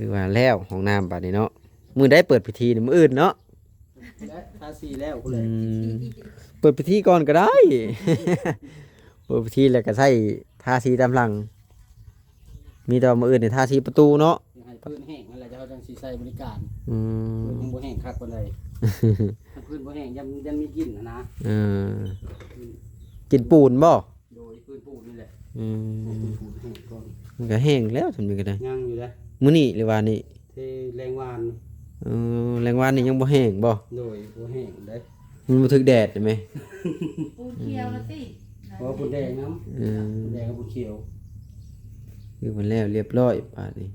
ຄືວ່າແລ້ວຫ້ອງນ້ຳບາດນີ້ເນາະ. ມື້ໃດເປີດພິທີນີ້? ມື້ອື່ນເນາະ. ແລະ ທາສີແລ້ວພຸ້ນແຫຼະ. ອືມ ເປີດພິທີກ່ອນກໍໄດ້. ເປີດພິທີແລ້ວກໍໃຊ້ທາສີຕາມຫຼັງ. ມີແຕ່ວ່າມື້ອື່ນນີ້ທາສີປະຕູເນາະ. ໃຫ້ພື້ນແຫ້ງຫັ້ນແຫຼະ ເຈົ້າຈັ່ງຊິໃຊ້ບໍລິການ. ອືມ ພື້ນຍັງບໍ່ແຫ້ງຄັກປານໃດ. ຖ້າພື້ນບໍ່ແຫ້ງ ຢ້ານ ຢ້ານມີກິ່ນຫັ້ນນະ. ເອີ ກິ່ນປູນບໍ່? ໂດຍ ພື້ນປູນນີ້ແຫຼະ. ອືມ ໃຫ້ພື້ນປູນແຫ້ງກ່ອນ. ມັນກໍແຫ້ງແລ້ວ ສ່ຳນີ້ກໍໄດ້. ຍັງຢູ່ເດ້. ມື້ນີ້ ຫຼືວ່ານີ້? ເທແລງວານ. ເອີ ແລງວານນີ້ຍັງບໍ່ແຫ້ງບໍ່? ໂດຍ ບໍ່ແຫ້ງເດ້. ມັນບໍ່ຖືກແດດແມ່ນບໍ່? ປູນຂຽວລະຕິ. ເອີ ເພາະວ່າປູນແດງນຳ. ເອີ ປູນແດງກັບປູນຂຽວ. ຄືມັນແລ້ວລຽບຮ້ອຍບາດນີ້.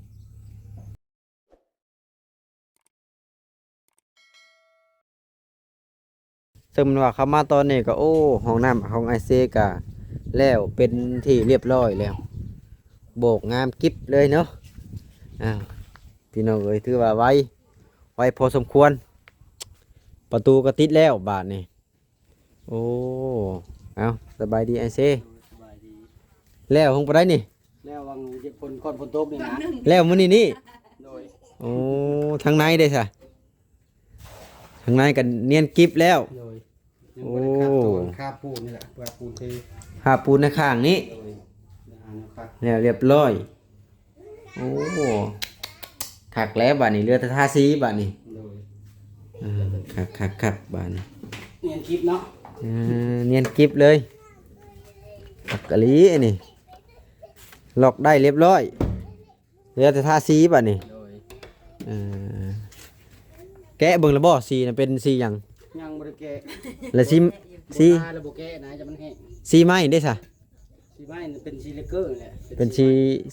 ເຊິ່ງແມ່ນວ່າເຂົ້າມາຕອນນີ້ກໍ ໂອ້ ຫ້ອງນ້ຳຂອງອ້າຍເຊກໍແລ້ວເປັນທີ່ລຽບຮ້ອຍແລ້ວ. ໂບກງາມກິບເລີຍເນາະ. ອ້າວ ພີ່ນ້ອງເອີຍ ຖືວ່າໄວ ໄວພໍສົມຄວນ. ປະຕູກໍຕິດແລ້ວບາດນີ້. ໂອ້ ເອົ້າ ສະບາຍດີອ້າຍເຊ. ໂດຍ ສະບາຍດີ. ແລ້ວຫົງປານໃດນີ້? ແລ້ວຫວ່າງຝົນ ກ່ອນຝົນຕົກນີ້ນະ. ແລ້ວມື້ນີ້ນີ້? ໂດຍ. ໂອ້ ທາງໃນເດ້ຊະ? ທາງໃນກໍນຽນກິບແລ້ວ. ໂດຍ. ຍັງບໍ່ໄດ້ຄາບໂຕ ໂອ້ ຄາບປູນນີ້ແຫຼະ ເພື່ອປູນເທ ຄາບປູນໃນຂ້າງນີ້. ໂດຍ. ແລ້ວຮຽບຮ້ອຍ. ໂອ້ ຄັກແລ້ວບາດນີ້ ເຫຼືອແຕ່ທາສີບາດນີ້. ໂດຍ. ເອີ ຄັກໆໆ ບາດນີ້ ນຽນກິບເນາະ. ເອີ ນຽນກິບເລີຍ. ຄັກອີ່ຫຼີອັນນີ້ ລັອກໄດ້ລຽບຮ້ອຍ ເຫຼືອແຕ່ທາສີບາດນີ້. ໂດຍ. ເອີ ແກະເບິ່ງແລ້ວບໍ່? ສີນະເປັນສີຫຍັງ? ຍັງບໍ່ໄດ້ແກະ. ແລ້ວສີ ສີ ບໍ່ທາແລ້ວບໍ່ແກະນະ ຈະມັນແຫ້ງ. ສີໄມ້ເດ້ຊະ? ສີໄມ້ເປັນສີເລເກີແຫຼະ. ເປັນສີ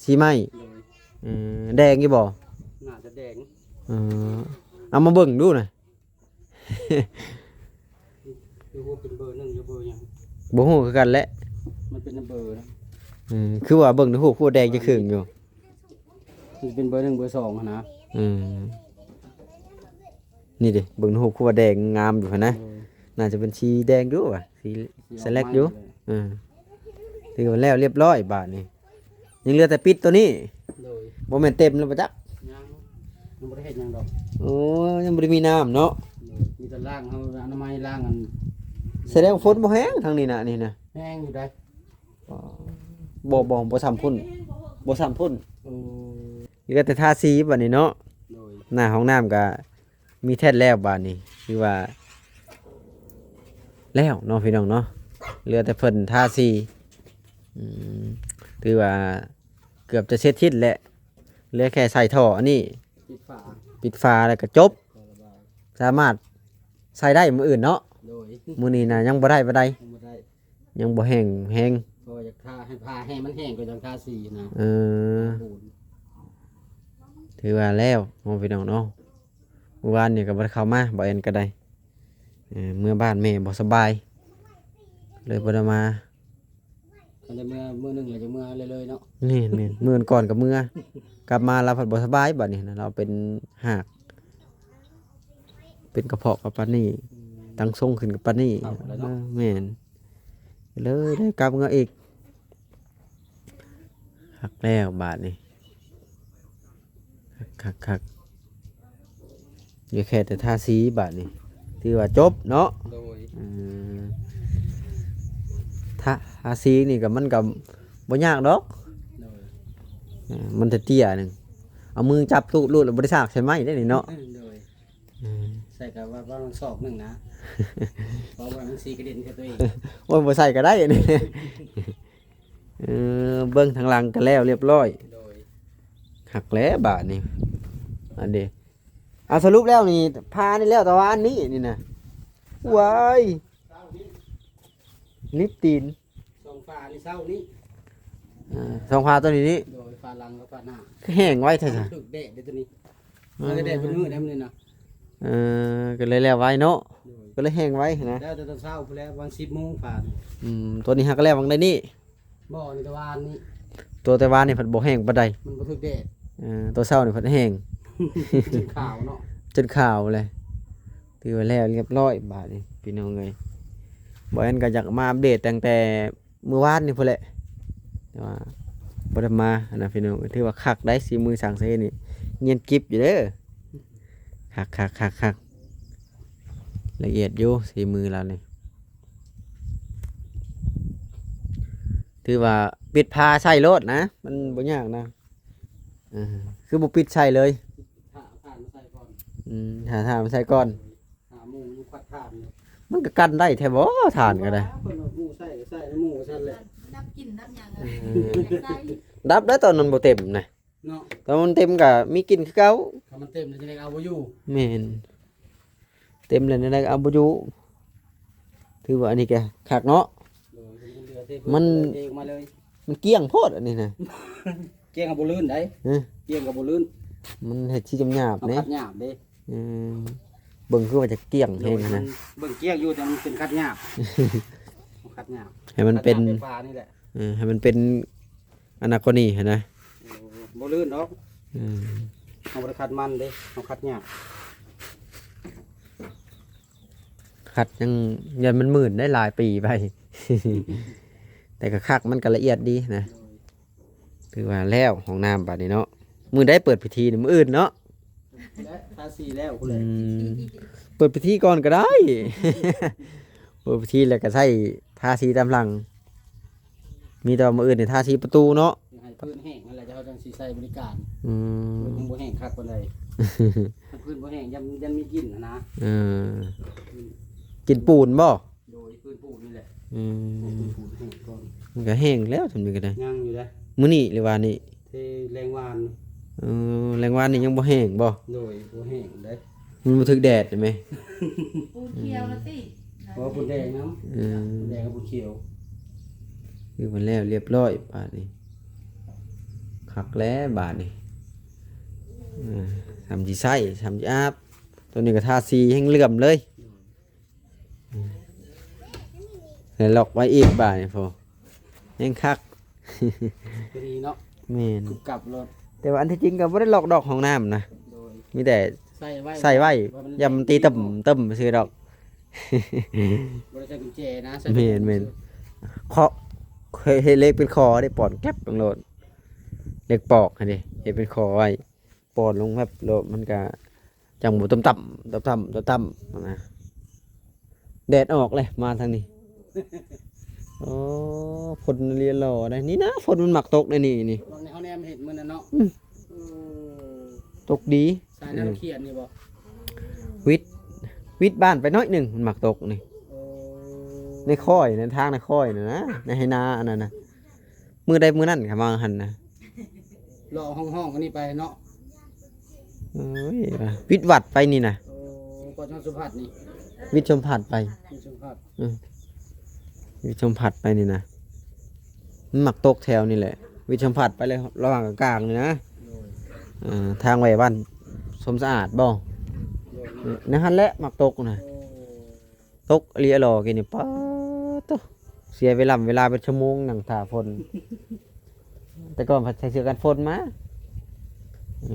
ສີໄມ້. ໂດຍ. ເອີ ແດງຢູ່ບໍ່? ໜ້າຈະແດງ. ເອີ ເອົາມາເບິ່ງດູນະ. ຫຼືວ່າເປັນເບີໜຶ່ງ ຫຼືເບີຫຍັງ? ບໍ່ຮູ້ຄືກັນແຫຼະ. ມັນເປັນເບີນະ. ເອີ ຄືວ່າເບິ່ງໃນຮູບຄືວ່າແດງຈະເຄິ່ງຢູ່. ມັນເປັນເບີໜຶ່ງ ເບີສອງຫັ້ນນະ. ເອີ ນີ້ເດ້ ເບິ່ງໃນຮູບຄືວ່າແດງງາມຢູ່ຫັ້ນນະ. ເອີ ໜ້າຈະເປັນສີແດງຢູ່ວ່າ ສີ ສີອອກ ສະແລັກຢູ່. ໄມ້ເລີຍ. ເອີ ຖືວ່າແລ້ວລຽບຮ້ອຍບາດນີ້. ຍັງເຫຼືອແຕ່ປິດໂຕນີ້. ໂດຍ. ບໍ່ແມ່ນເຕັມແລ້ວບໍ່ຈັກ? ຍັງ ຍັງບໍ່ໄດ້ເຮັດຫຍັງດອກ. ໂອ້ ຍັງບໍ່ໄດ້ມີນ້ຳເນາະ. ໂດຍ. ມີແຕ່ລ້າງ ເຮົາອະນາໄມລ້າງອັນ. ສະແດງວ່າຝົນບໍ່ແຮງທາງນີ້ນະ ນີ້ນະ. ແຮງຢູ່ໃດ. ອໍ ບໍ່ ບໍ່ ບໍ່ສ່ຳພຸ້ນ ບໍ່ສ່ຳພຸ້ນ. ໂອ້ ເຫຼືອແຕ່ທາສີບາດນີ້ເນາະ. ໂດຍ. ໜ້າຫ້ອງນ້ຳກະ ມີແທ້ແລ້ວບາດນີ້ ຄືວ່າແລ້ວເນາະພີ່ນ້ອງເນາະ. ເຫຼືອແຕ່ເພິ່ນທາສີ. ອືມ ຖືວ່າເກືອບຈະເສັດສິ້ນແຫຼະ. ເຫຼືອແຄ່ໃສ່ທໍ່ອັນນີ້ ປິດຝາ ປິດຝາແລ້ວກໍຈົບ. ສາມາດໃຊ້ໄດ້ມື້ອື່ນເນາະ. ໂດຍ. ມື້ນີ້ນະຍັງບໍ່ໄດ້ປານໃດ. ຍັງບໍ່ໄດ້. ຍັງບໍ່ແຫ້ງແຮງ. ເພາະວ່າຢາກທາໃຫ້ ທາໃຫ້ມັນແຫ້ງກ່ອນຈັ່ງທາສີນະ. ເອີ ທາປູນ. ຖືວ່າແລ້ວເນາະພີ່ນ້ອງເນາະ. ມື້ວານນີ້ກໍບໍ່ໄດ້ເຂົ້າມາ ບ່າວແອນກໍໄດ້ ເອີ ເມືອບ້ານແມ່ບໍ່ສະບາຍ ເລີຍບໍ່ໄດ້ມາ. ຄັນໄດ້ເມືອມື້ໜຶ່ງແລ້ວຈະເມືອເລີຍໆເນາະ. ແມ່ນໆ ມື້ກ່ອນກໍເມືອ ກັບມາລາວພັດບໍ່ສະບາຍ. ບາດນີ້ນະ ລາວເປັນຮາກ ເປັນກະເພາະກັບປານນີ້. ອືມ ຕັ້ງຊົງຂຶ້ນກັບປານນີ້. ເອີ ແມ່ນ ເລີຍໄດ້ກັບເມືອອີກ. ຄັກແລ້ວບາດນີ້ ຄັກໆໆ. ເຫຼືອແຄ່ແຕ່ທາສີບາດນີ້ ຖືວ່າຈົບເນາະ. ໂດຍ. ເອີ ທາ ທາສີນີ້ກໍ ມັນກໍບໍ່ຍາກດອກ. ໂດຍ. ເອີ ມັນແຕ່ເຕ້ຍໜຶ່ງ ເອົາມືຈັບຕູດໂລດ ແລ້ວບໍ່ໄດ້ສາກໃສ່ໄມ້ໄດ້ນີ້ເນາະ. ໂດຍ. ອືມ ໃສ່ກໍວ່າປະມານສອກໜຶ່ງນະ ເພາະວ່າມັນສີກະເດັນໃສ່ຕົວເອງ. ໂອ້ຍ ບໍ່ໃສ່ກໍໄດ້ອັນນີ້. ເອີ ເບິ່ງທາງຫຼັງກໍແລ້ວລຽບຮ້ອຍ. ໂດຍ. ຄັກແລ້ວບາດນີ້ ອັນເດ. ເອົາ ສະຫຼຸບແລ້ວນີ້ ພານີ້ແລ້ວແຕ່ວ່າອັນນີ້ນີ້ນະ. ວ້າຍ ລິບຕີນ ສອງຝານີ້ເຊົ້ານີ້. ເອີ ສອງຝາຕົວນີ້ນີ້. ໂດຍ. ຝາຫຼັງກັບຝາໜ້າ ຄືແຫ້ງໄວແທ້ຊະ? ຖືກແດດເດ້ຕົວນີ້. ເອີ ມັນກໍແດດເປັນມື້ໄດ໋ມື້ນີ້ນະ. ເອີ ກໍເລີຍແລ້ວໄວເນາະ. ໂດຍ. ກໍເລີຍແຫ້ງໄວຫັ້ນນະ. ແລ້ວແຕ່ຕອນເຊົ້າພຸ້ນແຫຼະ ວັນສິບໂມງຝານີ້. ອືມ ຕົວນີ້ຫາກະແລ້ວວັງໄດ້ນີ້. ບໍ່ ນີ້ແຕ່ວານນີ້. ຕົວແຕ່ວານນີ້ພັດບໍ່ແຫ້ງປານໃດ. ມັນບໍ່ຖືກແດດ. ເອີ ຕົວເຊົ້ານີ້ພັດແຫ້ງ ຈົນຂາວເນາະ. ຈົນຂາວເລີຍ. ຖືວ່າແລ້ວລຽບຮ້ອຍບາດນີ້ພີ່ນ້ອງເອີຍ. ບ່າວແອນກໍຢາກມາອັບເດດຕັ້ງແຕ່ ມື້ວານນີ້ພຸ້ນແຫຼະ ແຕ່ວ່າບໍ່ໄດ້ມາຫັ້ນນະພີ່ນ້ອງ. ຖືວ່າຄັກໄດ໋ ສີມືຊ່າງເຊນີ້ ນຽນກິບຢູ່ເດີ. ຄັກໆໆໆ ລະອຽດຢູ່ ສີມືລາວນີ້. ຖືວ່າປິດຝາໃສ່ໂລດນະ ມັນບໍ່ຍາກນະ. ເອີ ຄືບໍ່ປິດໃສ່ເລີຍ? ຖ້າເອົາຖ່ານມາໃສ່ກ່ອນ. ອືມ ຖ້າຖ່ານມາໃສ່ກ່ອນ. ຫາໝູ່ຍັງຄັດຖ່ານຢູ່. ມັນກໍກັນໄດ້ແທ້ບໍ່ ຖ່ານກໍໄດ້? ເພິ່ນວ່າໝູ່ໃສ່ກໍໃສ່ ໝູ່ວ່າຊັ້ນແຫຼະ. ດັບກິ່ນດັບຫຍັງ ເອີ ຢາກໃສ່. ດັບໄດ້ຕອນມັນບໍ່ເຕັມນະ. ເນາະ ຕອນມັນເຕັມກໍມີກິ່ນຄືເກົ່າ. ຖ້າມັນເຕັມແລ້ວຈັ່ງໃດກໍເອົາບໍ່ຢູ່. ແມ່ນ ເຕັມແລ້ວຈັ່ງໃດກໍເອົາບໍ່ຢູ່. ຖືວ່າອັນນີ້ກໍຄັກເນາະ. ໂດຍ ມັນເຫຼືອເທ ມັນ ເທອອກມາເລີຍ. ມັນກ້ຽງໂພດອັນນີ້ນະ. ກ້ຽງກໍບໍ່ລື່ນໄດ໋. ຮະ? ກ້ຽງກໍບໍ່ລື່ນ. ມັນເຮັດຊິຫຍາບໆເດ້. ເຮົາຂັດຫຍາບເດ້. ອືມ ເບິ່ງຄືວ່າຈະກ້ຽງແຮງຫັ້ນນະ. ໂດຍ ມັນເບິ່ງກ້ຽງຢູ່ ແຕ່ມັນເປັນຂັດຫຍາບ. ເຮົາຂັດຫຍາບ ໃຫ້ມັນເປັນ ຂັດຫຍາບໄຟຟ້ານີ້ແຫຼະ. ເອີ ໃຫ້ມັນເປັນ ອະນາໂກນີຫັ້ນນະ. ໂອ້ ບໍ່ລື່ນດອກ. ອືມ ເຮົາບໍ່ໄດ້ຂັດມັນເດ້ ເຮົາຂັດຫຍ້າ. ຂັດຫຍັງ ຢ້ານມັນມື່ນໄດ້ຫຼາຍປີໄປ. ແຕ່ກໍຄັກ ມັນກໍລະອຽດດີນະ. ໂດຍ ຖືວ່າແລ້ວຫ້ອງນ້ຳບາດນີ້ເນາະ. ມື້ໃດເປີດພິທີນີ້? ມື້ອື່ນເນາະ. ແລະ ທາສີແລ້ວພຸ້ນແຫຼະ. ອືມ ເປີດພິທີກ່ອນກໍໄດ້. ເປີດພິທີແລ້ວກໍໃຊ້ທາສີຕາມຫຼັງ. ມີແຕ່ວ່າມື້ອື່ນນີ້ທາສີປະຕູເນາະ. ໃຫ້ພື້ນແຫ້ງຫັ້ນແຫຼະ ເຮົາຈັ່ງຊິໃຊ້ບໍລິການ. ອືມ ພື້ນຍັງບໍ່ແຫ້ງຄັກປານໃດ. ຄັນພື້ນບໍ່ແຫ້ງ ຢ້ານ ຢ້ານມີກິ່ນຫັ້ນນະ. ເອີ ກິ່ນປູນບໍ່? ໂດຍ ພື້ນປູນນີ້ແຫຼະ. ອືມ ໃຫ້ພື້ນປູນແຫ້ງກ່ອນ. ມັນກໍແຫ້ງແລ້ວ ຊ່ຳນີ້ກໍໄດ້. ຍັງຢູ່ເດ້. ມື້ນີ້ ຫຼືວ່ານີ້? ເທແລງວານ. ເອີ ແລງວານນີ້ຍັງບໍ່ແຫ້ງບໍ່? ໂດຍ ບໍ່ແຫ້ງເດ້. ມັນບໍ່ຖືກແດດແມ່ນບໍ່? ປູນຂຽວລະຕິ. ອືມ ບໍ່ ປູນແດງນຳ. ອືມ ປູນແດງກັບປູນຂຽວ. ຄືວ່າແລ້ວລຽບຮ້ອຍບາດນີ້. ຄັກແລ້ວບາດນີ້. ເອີ ຊ່ຳຊິໃຊ້ ຊ່ຳຊິອາບ. ໂຕນີ້ກໍທາສີແຮງເຫຼື້ອມເລີຍ. ອືມ ແລ້ວລັອກໄວ້ອີກບາດນີ້ ໂພ ແຮງຄັກ. ໂຕນີ້ເນາະ. ແມ່ນ ກັບລົດ. ແຕ່ວ່າອັນທີ່ຈິງກໍບໍ່ໄດ້ລັອກດອກຫ້ອງນ້ຳນະ. ໂດຍ ມີແຕ່ໃສ່ໄວ້ ໃສ່ໄວ້ ວ່າມັນ ຢ້ານມັນຕີຕຶ້ມ ຕີຕຶ້ມຊື່ດອກ. ບໍ່ໄດ້ໃສ່ກຸນແຈນະ. ແມ່ນໆ ເຄາະ ເຮັດເຫຼັກເປັນຄໍເດ້ ປ່ອນແກັບລົງໂລດ. ເຫຼັກປອກຫັ້ນເດ້ ເຮັດເປັນຄໍໄວ້. ປ່ອນລົງແບບໂລດ ມັນກະຈັ່ງບໍ່ຕ່ຳໆ ຕ່ຳໆ ຕ່ຳໆ ນະ. ແດດອອກເລີຍ ມາທາງນີ້. ໂອ້ ຝົນເລຍຫຼໍ່ໄດ໋ນີ້ນະ. ຝົນມັນມັກຕົກໃນນີ້ ນີ້ ເຮົາແນມເຫັນມື້ນັ້ນເນາະ. ອືມ ເອີ ຕົກດີ. ສາຍແນວຂຽນນີ້ບໍ່? ວິດ ວິດບ້ານໄປໜ້ອຍໜຶ່ງ ມັນມັກຕົກນີ້. ໂອ້ ໃນຄ້ອຍ ໃນທາງໃນຄ້ອຍນະນະ ໃນໄຮ່ນາອັນນັ້ນນະ. ມື້ໃດມື້ນັ້ນ ຄັນວ່າຫັ້ນນະ. ເລາະຫ້ອງໆ ອັນນີ້ໄປເນາະ. ໂອ້ຍ ວິດວັດໄປນີ້ນະ. ໂອ້ ກໍຊົມພັດນີ້ ວິດຊົມພັດໄປ. ວິດຊົມພັດ. ອືມ ວິດຊົມພັດໄປນີ້ນະ. ມັນມັກຕົກແຖວນີ້ແຫຼະ. ວິດຊົມພັດໄປເລີຍ ລະຫວ່າງກາງໆ ນີ້ນະ. ໂດຍ ເອີ ທາງໄປບ້ານຊົມສະອາດບໍ່? ໂດຍ ແນວຫັ້ນແຫຼະມັກຕົກນະ. ໂອ້ ຕົກອີ່ຫຼີອີ່ຫຼໍ້ກີ້ນີ້ ປາດໂທ້ ເສຍເວລາ ເວລາເປັນຊົ່ວໂມງນັ່ງຖ້າຝົນ. ແຕ່ກ່ອນພັດໃສ່ເສື້ອກັນຝົນມາ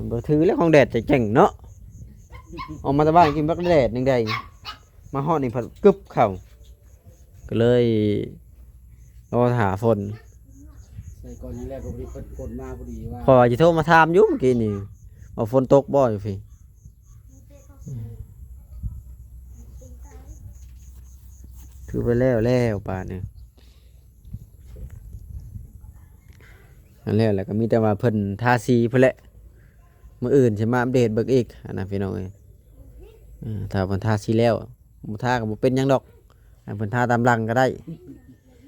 ບໍ່ຖືກແລ້ວ ຂອງແດດແຈ້ງໆເນາະ. ອອກມາແຕ່ບ້ານກິນບັກແດດໜຶ່ງໃດ ມາຮອດນີ້ພັດກຶບເຂົ້າ ກໍເລີຍລໍຖ້າຝົນ. ໃສ່ກ່ອນຢ່າງແລກກໍພໍດີ ຝົນມາພໍດີວ່າ ຂ້ອຍວ່າຊິໂທມາຖາມຢູ່ມື້ກີ້ນີ້ ວ່າຝົນຕົກບໍ່ຢູ່ພີ້. ຖືວ່າແລ້ວແລ້ວບາດນີ້. ອັນແລ້ວແລ້ວກໍມີແຕ່ວ່າເພິ່ນທາສີພຸ້ນແຫຼະ. ມື້ອື່ນຊິມາອັບເດດເບິ່ງອີກຫັ້ນນະ ພີ່ນ້ອງເອີຍ. ເອີ ຖ້າເພິ່ນທາສີແລ້ວ ບໍ່ທາກໍບໍ່ເປັນຫຍັງດອກ ໃຫ້ເພິ່ນທາຕາມຫຼັງກໍໄດ້.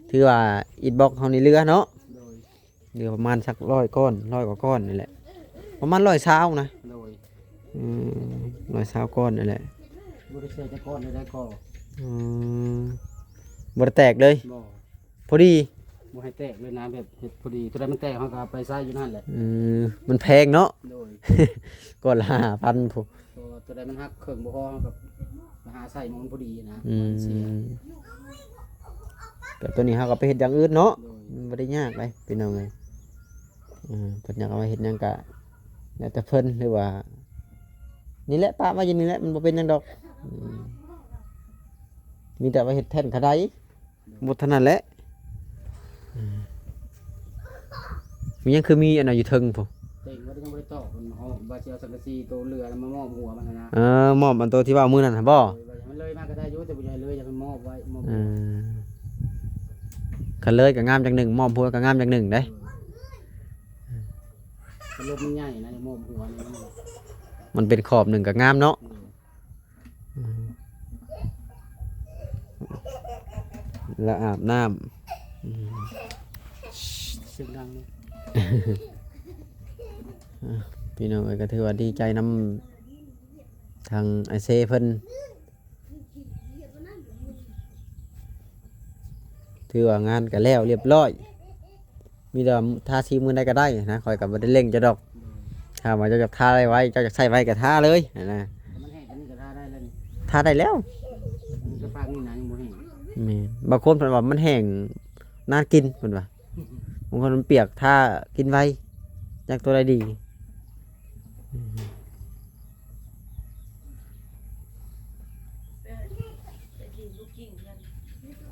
ຖືວ່າອິນບັອກເຮົານີ້ເຫຼືອເນາະ. ໂດຍ ເຫຼືອປະມານສັກຮ້ອຍກ້ອນ ຮ້ອຍກວ່າກ້ອນນີ້ແຫຼະ ປະມານຮ້ອຍຊາວນະ. ໂດຍ ອືມ ຮ້ອຍຊາວກ້ອນນີ້ແຫຼະ. ບໍ່ໄດ້ໃສ່ຈັກກ້ອນໃດໆກໍ ອືມ ບໍ່ໄດ້ແຕກເລີຍ. ບໍ່ ພໍດີ ບໍ່ໃຫ້ແຕກເລີຍນະ ແບບເຮັດພໍດີ ຕົວໃດມັນແຕກເຮົາກໍເອົາໄປໃຊ້ຢູ່ນັ້ນແຫຼະ. ອືມ ມັນແພງເນາະ. ໂດຍ ກ້ອນລະຫ້າພັນພຸ້ນ. ຕົວ ຕົວໃດມັນຫັກເຄິ່ງບໍ່ພໍ ເຮົາກໍໄປຫາໃສ່ໝ່ອງມັນພໍດີນະ. ອືມ ມັນເສຍ ແຕ່ຕົວນີ້ເຮົາກໍໄປເຮັດຢ່າງອື່ນເນາະ. ໂດຍ ມັນບໍ່ໄດ້ຍາກເດ້ພີ່ນ້ອງເອີຍ. ເອີ ເພິ່ນຢາກເອົາໄວ້ເຮັດຫຍັງກະແລ້ວແຕ່ເພິ່ນ ຫຼືວ່າ ນີ້ແຫຼະ ປະໄວ້ຢູ່ນີ້ແຫຼະ ມັນບໍ່ເປັນຫຍັງດອກ. ອືມ ມີແຕ່ໄວ້ເຮັດແທ່ນຂະໄດ ໝົດເທົ່ານັ້ນແຫຼະ. ອືມ ມີຫຍັງຄືມີອັນນັ້ນຢູ່ເທິງພຸ້ນ ເຕັງວ່າຍັງບໍ່ໄດ້ຕອກ ມັນອອກ ວ່າຊິເອົາສັງກະສີໂຕເຫຼືອມາມອບຫົວມັນຫັ້ນນະ. ເອີ ມອບອັນໂຕທີ່ເວົ້າມື້ນັ້ນຫັ້ນບໍ່? ໂດຍ ວ່າໃຫ້ມັນເລີຍມາກໍໄດ້ຢູ່ ແຕ່ບໍ່ໃຫ້ເລີຍ ຢາກໃຫ້ມອບໄວ້ ມອບ ເອີ ຄັນເລີຍກໍງາມຈັ່ງໜຶ່ງ ມອບຫົວກໍງາມຈັ່ງໜຶ່ງເດ້. ໂດຍ ຄັນລົມມັນໃຫຍ່ນະ ຢາກມອບຫົວນີ້ ມັນເປັນຂອບໜຶ່ງກໍງາມເນາະ. ໂດຍ ອືມ ແລ້ວອາບນ້ຳ ອືມ ສຽງດັງເນາະ. ອ່າ ພີ່ນ້ອງເອີຍ ກໍຖືວ່າດີໃຈນຳທາງອ້າຍເຊເພິ່ນ ຖືວ່າງານກໍແລ້ວລຽບລ້ອຍ. ມີແຕ່ວ່າທາສີມື້ໃດກໍໄດ້ນະ ຂ້ອຍກໍບໍ່ໄດ້ເລັ່ງເຈົ້າດອກ. ຖ້າວ່າເຈົ້າຢາກທາໄດ້ໄວ ເຈົ້າຢາກໃຊ້ໄວກໍທາເລີຍຫັ້ນນະ. ມັນແຫ້ງກວ່ານີ້ກໍທາໄດ້ແລ້ວນີ້ ທາໄດ້ແລ້ວ. ມັນກໍພາກນີ້ນະ ຍັງບໍ່ແຫ້ງ. ແມ່ນ ບາງຄົນເພິ່ນວ່າມັນແຫ້ງນານກິນ ເພິ່ນວ່າ ບາງຄົນມັນປຽກ ທາກິນໄວ ຈັກຕົວໃດດີ. ອືມ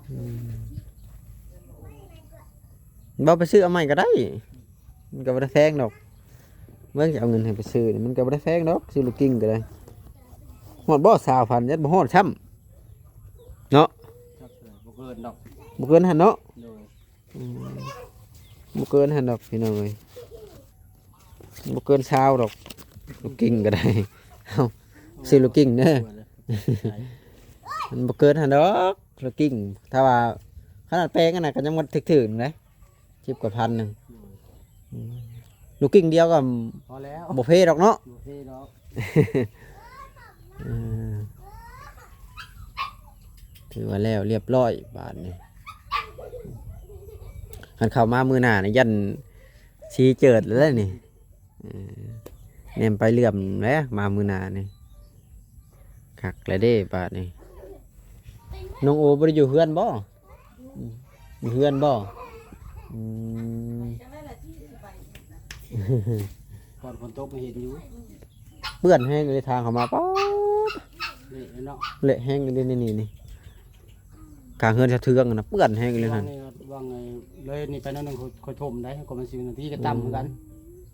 ອືມ ບໍ່ ໄປຊື້ເອົາໃໝ່ກໍໄດ້ ມັນກໍບໍ່ໄດ້ແພງດອກ. ເບິ່ງ ຊິເອົາເງິນໃຫ້ໄປຊື້ນີ້ ມັນກໍບໍ່ໄດ້ແພງດອກ ຊື້ລູກກິ້ງກໍໄດ້. ຮອດບໍ່ ຊາວພັນ ຍັງບໍ່ຮອດຊ້ຳເນາະ. ຈັກເທື່ອ ບໍ່ເກີນດອກ ບໍ່ເກີນຫັ້ນເນາະ. ໂດຍ ອືມ ບໍ່ເກີນຫັ້ນດອກພີ່ນ້ອງເອີຍ ບໍ່ເກີນຊາວດອກ ລູກກິ້ງກໍໄດ້. ເອົາ ຊື້ລູກກິ້ງເດີ ມັນບໍ່ເກີນຫັ້ນດອກ ລູກກິ້ງ. ຖ້າວ່າຂະໜາດແພງຫັ້ນນະ ກໍຍັງບໍ່ຖືກໆເດ້ ສິບກວ່າພັນໜຶ່ງ. ອືມ ລູກກິ້ງດຽວກໍພໍແລ້ວ ບໍ່ເພດອກເນາະ ບໍ່ເພດອກ. ເອີ ຖືວ່າແລ້ວລຽບລ້ອຍບາດນີ້. ຄັນເຂົ້າມາມື້ໜ້ານີ້ ຢ້ານສີເຈີດແລ້ວນີ້. ເອີ ແນມໄປເຫຼື່ອມແລ້ວ ມາມື້ໜ້ານີ້ ຄັກແລ້ວເດ້ບາດນີ້. ນ້ອງໂອບໍ່ໄດ້ຢູ່ເຮືອນບໍ່? ອືມ ຢູ່ເຮືອນບໍ່? ອືມ ກ່ອນຝົນຕົກກໍເຫັນຢູ່ ເປື້ອນແຮງເລີຍ ທາງເຂົ້າມາ ປາດ ເລະເນາະ ເລະແຮງເລີຍນີ້ ນີ້ ຂ້າງເຮືອນສະເທືອງນະ ເປື້ອນແຮງເລີຍຫັ້ນ. ວ່າງນີ້ ວ່າງນີ້ເລີຍນີ້ໄປໜ້ອຍໜຶ່ງ ຄ່ອຍ ຄ່ອຍຖົມໄດ້ ກໍມັນສິບນາທີກໍຕ່ຳຄືກັນ. ອື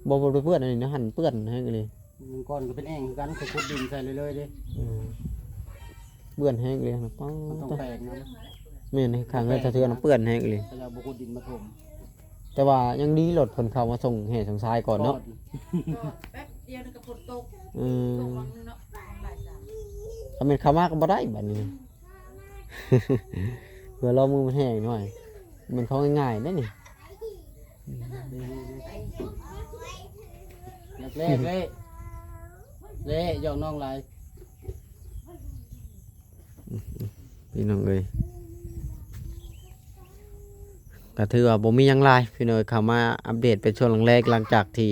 ມ ບໍ່ ບໍ່ໄດ້ເປື້ອນອັນນີ້ນະ ຫັ້ນເປື້ອນແຮງເລີຍ. ມັນກ່ອນກໍເປັນແອ່ງຄືກັນ ກໍຂຸດດິນໃສ່ເລື້ອຍໆເດ້. ອືມ ເປື້ອນແຮງເລີຍຫັ້ນນະ ປາດ ມັນຕ້ອງແປກນະ. ແມ່ນ ຂ້າງເຮືອນສະເທືອງນະ ເປື້ອນແຮງເລີຍ ເຂົາເຈົ້າບໍ່ຂຸດດິນມາຖົມ. ແຕ່ວ່າຍັງດີ ລົດເພິ່ນເຂົ້າມາສົ່ງແຮ່ສົ່ງຊາຍກ່ອນເນາະ ກ່ອນ ແປັບດຽວນີ້ກໍຝົນຕົກ. ອືມ ຕົກວັງໜຶ່ງເນາະ ວັງບ່າຍສາມ ຖ້າແມ່ນເຂົ້າມາກໍບໍ່ໄດ້ບາດນີ້. ເພື່ອລໍມືມັນແຫ້ງໜ້ອຍ ມັນຂອງງ່າຍໆເດ້ນີ້. ເລະ ເລະ ເລະ ຢອກນ້ອງຫຼາຍ. ພີ່ນ້ອງເອີຍ ກໍຖືວ່າບໍ່ມີຫຍັງຫຼາຍ ພີ່ນ້ອງເອີຍ ເຂົ້າມາອັບເດດເປັນຊ່ວງແລກໆ ຫຼັງຈາກທີ່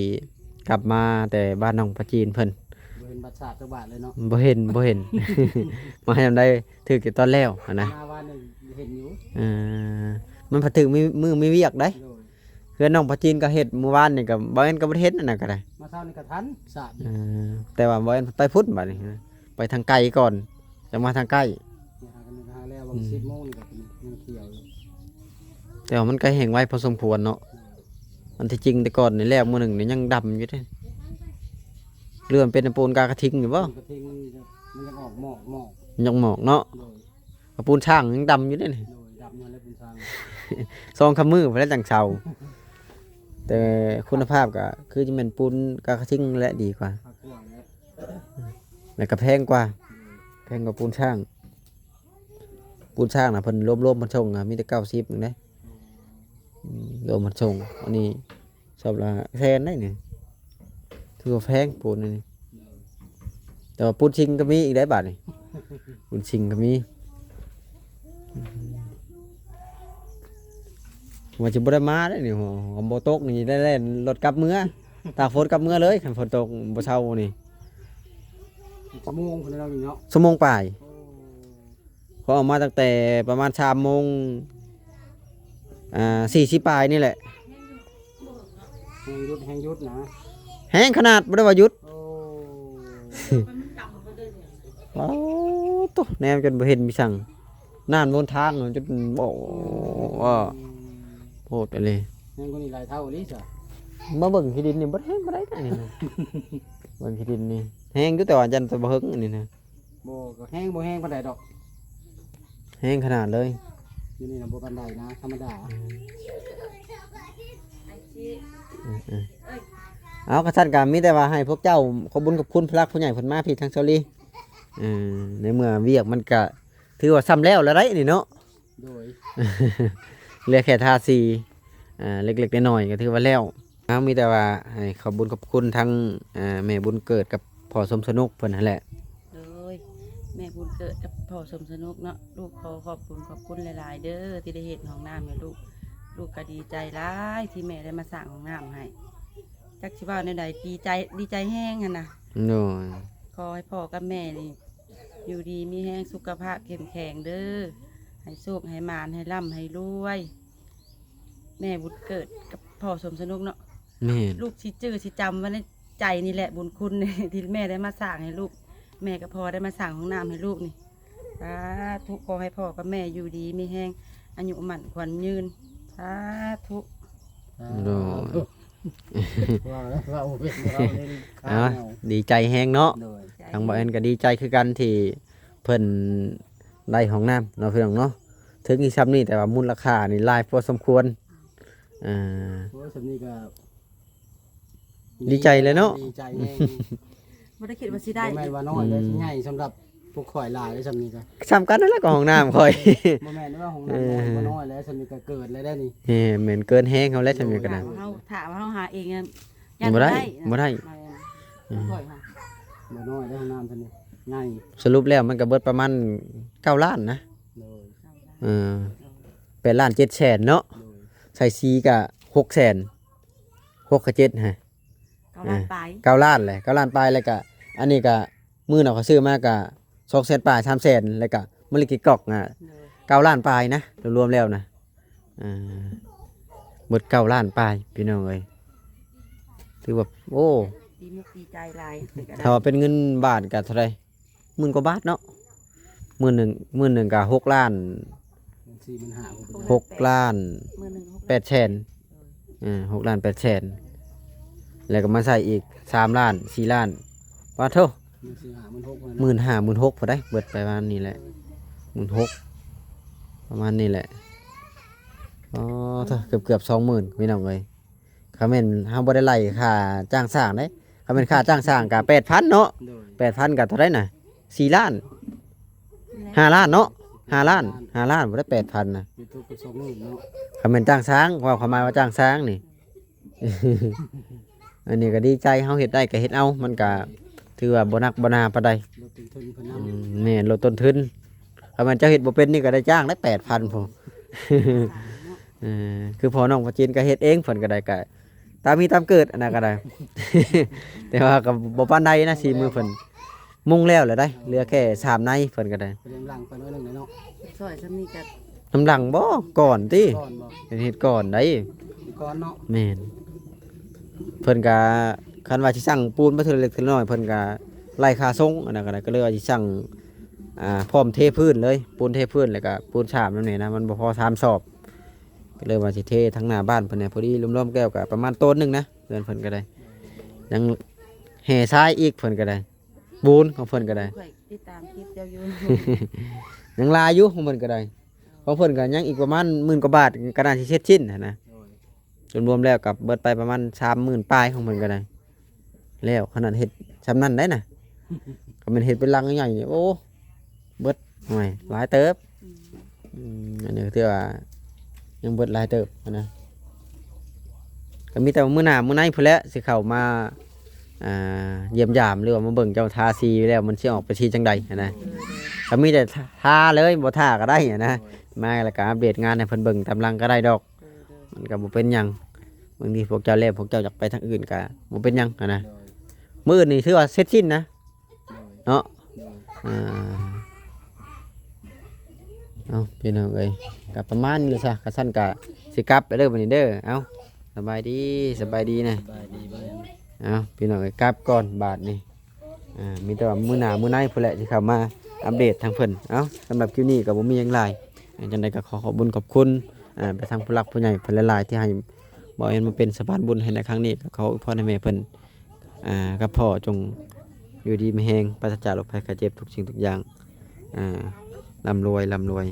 ກັບມາແຕ່ບ້ານໜອງປາຈີນເພິ່ນ. ບໍ່ເຫັນບັດຊາດຈັກບາດເລີຍເນາະ. ບໍ່ເຫັນ ບໍ່ເຫັນ ມາຍາມໃດຖືກແຕ່ຕອນແລ້ວຫັ້ນນະ ມາວານນີ້ເຫັນຢູ່. ເອີ ມັນພັດຖືກມີ ມື້ມີວຽກໄດ໋. ໂດຍ ເຮືອນນ້ອງປາຈີນກໍເຮັດ ມື້ວານນີ້ກໍບໍ່ແມ່ນກໍບໍ່ໄດ້ເຮັດ ອັນນັ້ນກໍໄດ້ ມາເຊົ້ານີ້ກໍທັນສາດ. ເອີ ແຕ່ວ່າບໍ່ແມ່ນໄປພຸ້ນບາດນີ້ ໄປທາງໄກກ່ອນ ຈັ່ງມາທາງໃກ້. ຫາກັນຫາແລ້ວ ອືມ ສິບໂມງນີ້ກໍເປັນ ຍັງຂຽວຢູ່ ແຕ່ວ່າມັນກໍແຫ້ງໄວພໍສົມຄວນເນາະ. ອັນທີ່ຈິງແຕ່ກ່ອນນີ້ແລ້ວມື້ໜຶ່ງນີ້ຍັງດຳຢູ່ເດ້. ເລື່ອງເປັນປູນກາກະທິງຢູ່ບໍ່? ກະທິງມັນ ມັນຍັງອອກໝອກ ໝອກ ຍັງໝອກເນາະ. ໂດຍ ກະປູນຊ້າງຍັງດຳຢູ່ເດ້ນີ້. ໂດຍ ດຳຢູ່ແລ້ວປູນຊ້າງ ສອງສາມມື້ພຸ້ນແຫຼະຈັ່ງເຊົາ. ແຕ່ຄຸນນະພາບກະຄືຈະແມ່ນປູນກາກະທິງແຫຼະດີກວ່າ ຄັກກວ່າແຫຼະ ແລ້ວກະແພງກວ່າ ໂດຍ ແພງກວ່າປູນຊ້າງ. ປູນຊ້າງນະ ເພິ່ນລວມໆ ເພິ່ນສົ່ງນະ ມີແຕ່ເກົ້າສິບເອງເດ້. ອືມ ລວມເພິ່ນສົ່ງ ອັນນີ້ສອບລະແສນໄດ໋ນີ້ ຖືວ່າແພງປູນອັນນີ້. ແຕ່ວ່າປູນຊິງກໍມີອີກໄດ໋ບາດນີ້ ປູນຊິງກໍມີ. ອືມ ວ່າຊິບໍ່ໄດ້ມາໄດ໋ນີ້ ຫອ ຫອມບໍ່ຕົກນີ້ໄດ້ແລ່ນລົດກັບເມືອ ຕາກຝົນກັບເມືອເລີຍ ຄັນຝົນຕົກບໍ່ເຊົານີ້. ຊົ່ວໂມງພຸ້ນເນາະ ຊົ່ວໂມງປາຍ. ໂອ້ ຂ້ອຍອອກມາຕັ້ງແຕ່ປະມານສາມໂມງ ອ່າ ສີ່ສິບປາຍນີ້ແຫຼະ. ແຮງຢຸດ ແຮງຢຸດນະ ແຮງຂະໜາດ ບໍ່ໄດ້ວ່າຢຸດ. ໂອ້ ປາດໂທ້ ແນມຈົນບໍ່ເຫັນມີສັງ ນ້ຳບົນທາງຈົນ ໂອ້ ອືມ ໂພດອີ່ຫຼີ. ແຮງກວ່ານີ້ຫຼາຍເທົ່າອີ່ຫຼີຊະ ມາເບິ່ງຂີ້ດິນນີ້ບໍ່ແຮງປານໃດນະ. ເບິ່ງຂີ້ດິນນີ້ແຮງຢູ່ ແຕ່ວ່າຢ້ານແຕ່ບໍ່ເຖິງອັນນີ້ນະ. ບໍ່ ກໍແຮງ ບໍ່ແຮງປານໃດດອກ. ແຮງຂະໜາດເລີຍ. ຢູ່ນີ້ນະບໍ່ປານໃດນະ ທຳມະດາ. ເອີ ເອີ ເອີ ເອົາ ຄັນຊັ້ນກໍມີແຕ່ວ່າໃຫ້ພວກເຈົ້າຂອບບຸນຂອບຄຸນຜູ້ຫຼັກຜູ້ໃຫຍ່ເພິ່ນມາພີ້ທາງເຊົາລີ. ເອີ ໃນເມື່ອວຽກມັນກະຖືວ່າຊ່ຳແລ້ວແລ້ວໄດ໋ນີ້ເນາະ. ໂດຍ ເຫຼືອແຄ່ທາສີ ອ່າ ເລັກໆນ້ອຍໆ ກໍຖືວ່າແລ້ວ. ເຮົາມີແຕ່ວ່າໃຫ້ຂອບບຸນຂອບຄຸນທັງ ອ່າ ແມ່ບຸນເກີດກັບພໍ່ສົມສະໜຸກເພິ່ນຫັ້ນແຫຼະ. ໂດຍ ແມ່ບຸນເກີດກັບພໍ່ສົມສະໜຸກເນາະ ລູກຂໍຂອບບຸນຂອບຄຸນຫຼາຍໆເດີ ທີ່ໄດ້ເຮັດຫ້ອງນ້ຳໃຫ້ລູກ. ລູກກໍດີໃຈຫຼາຍທີ່ແມ່ໄດ້ມາສ້າງຫ້ອງນ້ຳໃຫ້. ຈັກຊິເວົ້າແນວໃດ ດີໃຈ ດີໃຈແຮງຫັ້ນນະ. ໂດຍ ຂໍໃຫ້ພໍ່ກັບແມ່ນີ້ ຢູ່ດີມີແຮງ ສຸຂະພາບເຂັ້ມແຂງເດີ ໃຫ້ໂຊກໃຫ້ໝານ ໃຫ້ລ່ຳໃຫ້ລວຍ. ແມ່ບຸນເກີດກັບພໍ່ສົມສະໜຸກເນາະ. ແມ່ນ ລູກຊິຈື່ຊິຈຳໄວ້ໃນໃຈນີ້ແຫຼະ ບຸນຄຸນທີ່ແມ່ໄດ້ມາສ້າງໃຫ້ລູກ ແມ່ກັບພໍ່ໄດ້ມາສ້າງຫ້ອງນ້ຳໃຫ້ລູກນີ້. ສາທຸ ຂໍໃຫ້ພໍ່ກັບແມ່ຢູ່ດີມີແຮງ ອາຍຸໝັ້ນຂວັນຍືນ. ສາທຸ. ໂດຍ ວ່າແລ້ວເວົ້າເປັນເວົ້າເປັນ ເອົາ ດີໃຈແຮງເນາະ. ໂດຍ ທາງບ່າວແອນກໍດີໃຈຄືກັນທີ່ເພິ່ນໄດ້ຫ້ອງນ້ຳເນາະ ພີ່ນ້ອງເນາະ. ເຖິງຊິຊ່ຳນີ້ ແຕ່ວ່າມູນລະຄ່ານີ້ຫຼາຍພໍສົມຄວນ. ອ່າ ໂອ້ຍ ຊ່ຳນີ້ກໍ ດີໃຈເລີຍເນາະ ດີໃຈແຮງ. ບໍ່ໄດ້ຄິດວ່າຊິໄດ້ ບໍ່ແມ່ນວ່ານ້ອຍເດ້ ອືມ ໃຫຍ່ສຳລັບພວກຂ້ອຍຫຼາຍເດ້ ຊ່ຳນີ້ກໍ ຊ່ຳກັນນັ້ນແຫຼະ ກໍຫ້ອງນ້ຳຂ້ອຍ. ບໍ່ແມ່ນວ່າຫ້ອງນ້ຳ ເອີ ນ້ອຍ ບໍ່ນ້ອຍແລ້ວ ຊ່ຳນີ້ກໍເກີນແລ້ວໄດ໋ນີ້. ແມ່ນ ແມ່ນເກີນແຮງເຮົາແລ້ວ ຊ່ຳນີ້ກໍໄດ້. ເຮົາຖ້າວ່າເຮົາຫາເອງ ຢ້ານບໍ່ໄດ້ ບໍ່ໄດ້ ບໍ່ໄດ້. ແມ່ນ ອືມ ຂ້ອຍຫາ ບໍ່ນ້ອຍເດ້ ຫ້ອງນ້ຳຊ່ຳນີ້ໃຫຍ່. ສະຫຼຸບແລ້ວມັນກໍເບິດປະມານເກົ້າລ້ານນະ. ໂດຍ ເອີ ແປດລ້ານເຈັດແສນເນາະ. ໂດຍ ໃສ່ສີກໍຫົກແສນ ຫົກກັບເຈັດຮະ ເກົ້າລ້ານປາຍ ເກົ້າລ້ານແຫຼະ ເກົ້າລ້ານປາຍ. ແລ້ວກະອັນນີ້ກະມື້ນັ້ນຂ້ອຍຊື້ມາກະສອງແສນປາຍ ສາມແສນ ແລ້ວກະມາລິກິກອກນະ. ໂດຍ ເກົ້າລ້ານປາຍນະ ລວມໆແລ້ວນະ. ອ່າ ເບິດເກົ້າລ້ານປາຍ ພີ່ນ້ອງເອີຍ ຖືວ່າ ໂອ້ ດີມຸກດີໃຈຫຼາຍ. ຖ້າວ່າເປັນເງິນບາດກະເທົ່າໃດ? ໝື່ນກວ່າບາດເນາະ. ໝື່ນໜຶ່ງ ໝື່ນໜຶ່ງກໍຫົກລ້ານ ສີ່ໝື່ນຫ້າ ຫົກລ້ານ ໝື່ນໜຶ່ງ ຫົກ ແປດແສນ. ເອີ ຫົກລ້ານແປດແສນ ແລ້ວກໍມາໃສ່ອີກສາມລ້ານ ສີ່ລ້ານ ປາດໂທ້ ໝື່ນຫ້າ ໝື່ນຫົກພຸ້ນໃດ໋ ເບິດໄປປະມານນີ້ແຫຼະ ໝື່ນຫົກ ປະມານນີ້ແຫຼະ. ອໍ ເກືອບໆສອງໝື່ນ ພີ່ນ້ອງເອີຍ. ຄັນແມ່ນເຮົາບໍ່ໄດ້ໄລ່ຄ່າຈ້າງສ້າງເດ້ ຄັນແມ່ນຄ່າຈ້າງສ້າງກະແປດພັນເນາະ. ໂດຍ ແປດພັນກະເທົ່າໃດນະ ສີ່ລ້ານ ແມ່ນແຫຼະ ຫ້າລ້ານເນາະ ຫ້າລ້ານ ຫ້າລ້ານ ບໍ່ໄດ້ແປດພັນນະ ຢູ່ຕົກກັບສອງໝື່ນເນາະ. ຄັນແມ່ນຈ້າງສ້າງ ເວົ້າຄວາມໝາຍວ່າຈ້າງສ້າງນີ້ ອັນນີ້ກໍດີໃຈ ເຮົາເຮັດໄດ້ກໍເຮັດເອົາ ມັນກະຖືວ່າບໍ່ໜັກບໍ່ໜາປານໃດ ລົດຕົ້ນທຶນເພິ່ນນຳ. ອືມ ແມ່ນ ລົດຕົ້ນທຶນ. ຄັນແມ່ນເຈົ້າເຮັດບໍ່ເປັນນີ້ກໍໄດ້ຈ້າງໄດ້ແປດພັນພຸ້ນ. ເອີ ຄືພໍ່ນ້ອງປາຈິນກໍເຮັດເອງ ເພິ່ນກໍໄດ້ ກໍຕາມມີຕາມເກີດ ອັນນັ້ນກໍໄດ້ ແຕ່ວ່າກໍບໍ່ປານໃດນະ ສີມືເພິ່ນ. ມຸງແລ້ວແຫຼະໄດ໋ ເຫຼືອແຄ່ສາມໃນ ເພິ່ນກໍໄດ້. ເພິ່ນຍັງຫຼັ່ງໄປໜ້ອຍໜຶ່ງແຫຼະເນາະ ຊ່ອຍຊ່ຳນີ້ກໍ ນ້ຳຫຼັງບໍ່ ກ່ອນຕິ ກ່ອນບໍ່ ເພິ່ນເຮັດກ່ອນໄດ໋ ເຮັດກ່ອນເນາະ. ແມ່ນ ເພິ່ນກໍ ຄັນວ່າຊິສ້າງປູນມາເທື່ອເລັກເທື່ອນ້ອຍ ເພິ່ນກໍໄລ່ຄ່າຊົງ ອັນນັ້ນກໍໄດ້ ກໍເລີຍວ່າຊິສ້າງ ອ່າ ພ້ອມເທພື້ນເລີຍ ປູນເທພື້ນ ແລ້ວກໍປູນສາມນຳນີ້ນະ ມັນບໍ່ພໍສາມສອບ ກໍເລີຍວ່າຊິເທທາງໜ້າບ້ານເພິ່ນແດ່. ພໍດີລວມໆແລ້ວກໍປະມານໂຕນໜຶ່ງນະ ເຮືອນເພິ່ນກໍໄດ້ ຍັງແຮ່ຊາຍອີກ ເພິ່ນກໍໄດ້ ປູນຂອງເພິ່ນກໍໄດ້. ຂ້ອຍຕິດຕາມຄລິບເຈົ້າຢູ່ ຍັງຫຼາຍຢູ່ຂອງເພິ່ນກໍໄດ້ ຂອງເພິ່ນກໍຍັງອີກປະມານໝື່ນກວ່າບາດ ກໍໜ້າຊິເສັດສິ້ນຫັ້ນນະ. ໂດຍ ລວມໆແລ້ວກໍເບິດໄປປະມານສາມໝື່ນປາຍຂອງເພິ່ນກໍໄດ້ ແລ້ວຂະໜາດເຮັດຊ່ຳນັ້ນໄດ໋ນະ ກໍແມ່ນເຮັດເປັນຫຼັງໃຫຍ່ນີ້ ໂອ້ ເບິດ ໂອ້ຍ ຫຼາຍເຕີບ. ອືມ ອືມ ອັນນີ້ກໍຖືວ່າຍັງເບິດຫຼາຍເຕີບຫັ້ນນະ ກໍມີແຕ່ວ່າມື້ໜ້າມື້ໃນພຸ້ນແຫຼະ ຊິເຂົ້າມາ ອ່າ ຢ້ຽມຢາມ ຫຼືວ່າມາເບິ່ງເຈົ້າທາສີແລ້ວ ມັນຊິອອກໄປສີຈັ່ງໃດຫັ້ນນະ. ໂດຍ ໂດຍ ກໍມີແຕ່ທາເລີຍ ບໍ່ທາກໍໄດ້ຫັ້ນນະ. ໂດຍ ມາແລ້ວກໍອັບເດດງານໃຫ້ເພິ່ນເບິ່ງຕາມຫຼັງກໍໄດ້ດອກ. ໂດຍ ໂດຍ ມັນກໍບໍ່ເປັນຫຍັງ ບາງທີພວກເຈົ້າແລ້ວ ພວກເຈົ້າຢາກໄປທາງອື່ນກໍບໍ່ເປັນຫຍັງຫັ້ນນະ. ໂດຍ ມື້ອື່ນນີ້ຖືວ່າເສັດສິ້ນນະ ໂດຍ ເນາະ. ໂດຍ ອ່າ ເອົາ ພີ່ນ້ອງເອີຍ ກໍປະມານນີ້ແຫຼະຊະ ຄັນຊັ້ນກໍຊິກັບແລ້ວເດີ ບັດນີ້ເດີ. ເອົາ ສະບາຍດີ ສະບາຍດີນະ ສະບາຍດີ ເອົາ ພີ່ນ້ອງເອີຍ ກັບກ່ອນບາດນີ້. ອ່າ ມີແຕ່ວ່າມື້ໜ້າມື້ໃນພຸ້ນແຫຼະ ຊິເຂົ້າມາອັບເດດທາງເພິ່ນ. ເອົາ ສຳລັບຄລິບນີ້ກໍບໍ່ມີຫຍັງຫຼາຍ ຈັ່ງໃດກໍຂໍຂອບບຸນຂອບຄຸນ ອ່າ ໄປທາງຜູ້ຫຼັກຜູ້ໃຫຍ່ເພິ່ນຫຼາຍໆ ທີ່ໃຫ້ບ່າວແອນມາເປັນສະພານບຸນໃຫ້ໃນຄັ້ງນີ້. ກໍຂໍອວຍພອນໃຫ້ແມ່ເພິ່ນ ອ່າ ກັບພໍ່ຈົ່ງຢູ່ດີມີແຮງ ປາສະຈາກໂລກໄພໄຂ້ເຈັບ ທຸກສິ່ງທຸກຢ່າງ ອ່າ ລ່ຳລວຍ ລ່ຳລວຍ